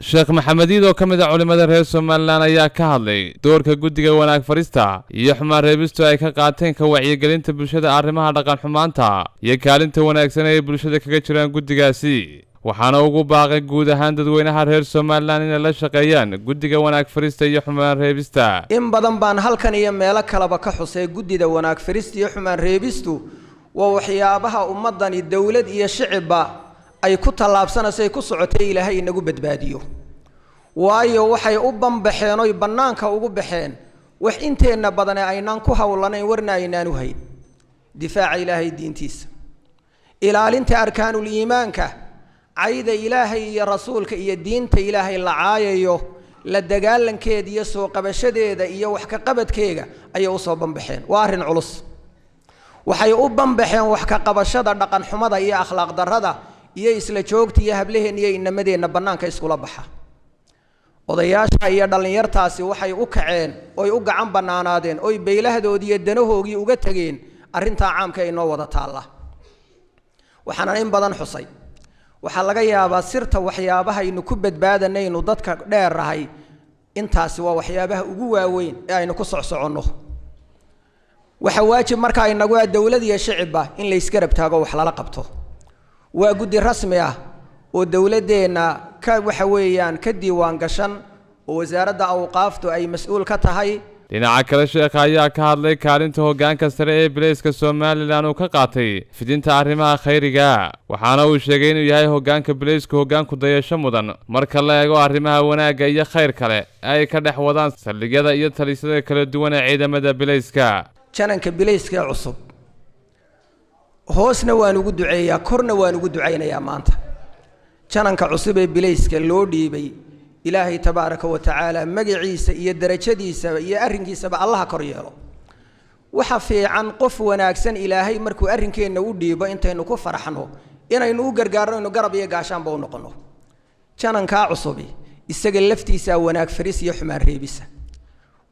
Sheekh Maxamed Iid oo ka mid ah culimmada reer Somaliland ayaa ka hadlay doorka guddiga wanaag farista iyo xumaan reebistu ay ka qaateen ka wacyigelinta bulshada arrimaha dhaqan xumaanta iyo kaalinta wanaagsan ee ay bulshada kaga jiraan guddigaasi, waxaana ugu baaqay guud ahaan dadweynaha reer Somaliland inay la shaqeeyaan guddiga wanaag farista iyo xumaan reebista. In badan baan halkan iyo meelo kaleba ka xusay, guddida wanaag farista iyo xumaan reebistu waa waxyaabaha ummaddani dowlad iyo shicibba ay ku tallaabsanayso, ay ku socotay, Ilaahay inagu badbaadiyo. Waayo, waxay u banbaxeen oy bannaanka ugu baxeen wax inteenna badane aynaan ku howlanayn, warna aynaan u hayn: difaaca Ilaahay diintiisa, ilaalinta arkaanul iimaanka, cayda Ilaahay iyo rasuulka iyo diinta Ilaahay la caayayo la dagaalankeeda iyo soo qabashadeeda iyo wax ka qabadkeega ayay usoo banbaxeen. Waa arrin culus. Waxay u banbaxeen wax ka qabashada dhaqan xumada iyo akhlaaq darrada iyo isla joogta iyo hablaheenna iyo inamadeenna bannaanka iskula baxa. Odayaasha iyo dhallinyartaasi waxay u kaceen oy u gacan bannaanaadeen oy beylahdoodii iyo danahoogii uga tegeen arrintaa caamka inoo wada taalla. Waxaanan in badan xusay, waxaa laga yaabaa sirta waxyaabahaynu ku badbaadanaynu dadka dheerrahay, intaasi waa waxyaabaha ugu waaweyn ee aynu ku socsoconno. Waxaa waajib markaa inagu ah, dowlad iyo shicibba, in la isgarab taago, wax lala qabto. Waa guddi rasmi ah oo dowladdeenna ka waxa weeyaan ka diiwaan gashan oo Wasaaradda Awqaaftu ay mas-uul ka tahay. Dhinaca kale, sheekha ayaa ka hadlay kaalinta hoggaanka sare ee bilayska Somaliland uu ka qaatay fidinta arrimaha khayriga, waxaana uu sheegay inuu yahay hoggaanka bilaysku hoggaanku dayasho mudan marka la eego arrimaha wanaagga iyo khayr kale ay ka dhex wadaan saldhigyada iyo talisyada kala duwan ee ciidamada bilayska. Jananka bilayska ee cusub hoosna waan ugu duceeyaa, korna waan ugu ducaynayaa. Maanta jananka cusub ee bilayska loo dhiibay, Ilaahay tabaaraka wa tacaala magaciisa iyo derajadiisa iyo arrinkiisaba Allaha kor yeelo. Waxa fiican qof wanaagsan Ilaahay markuu arrinkeenna u dhiibo, intaynu ku faraxno inaynu u gargaarno, inu garab iyo gaashaanba u noqono. Janankaa cusubi isaga laftiisaa wanaag faris iyo xumaan reebisa.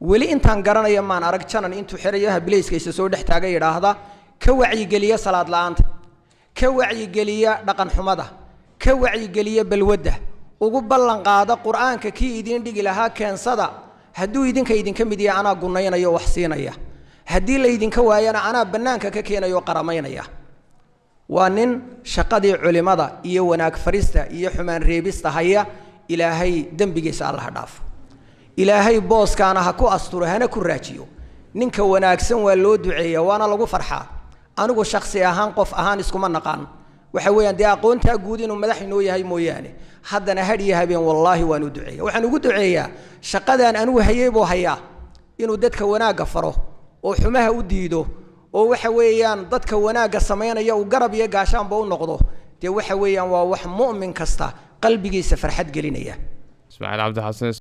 Weli intaan garanaya maan arag janan intuu xerayaha bilayska isa soo dhex taaga yidhaahda, ka wacyigeliya salaad la-aanta, ka wacyigeliya dhaqan xumada, ka wacyigeliya balwadda, ugu ballan qaada Qur-aanka kii idiin dhigi lahaa keensada, hadduu idinka idinka mid yahay anaa gunaynaya oo wax siinaya, haddii laydinka waayana anaa bannaanka ka keenaya oo qaramaynaya. Waa nin shaqadii culimada iyo wanaag farista iyo xumaan reebista haya. Ilaahay dembigiisa Allaha dhaafo, Ilaahay booskaana ha ku asturo, hana ku raajiyo. Ninka wanaagsan waa loo duceeya, waana lagu farxaa. Anigu shaksi ahaan, qof ahaan iskuma naqaan, waxa weeyaan dee aqoontaa guud inuu madax inoo yahay mooyaane, haddana had iyo habeen wallaahi waan u duceeya. Waxaan ugu duceeyaa shaqadaan anigu hayay buu hayaa, inuu dadka wanaagga faro oo xumaha u diido, oo waxa weeyaan dadka wanaagga samaynaya uu garab iyo gaashaanba u noqdo. Dee waxa weeyaan waa wax mu'min kasta qalbigiisa farxad gelinaya. Ismaaciil Cabdi Xasan.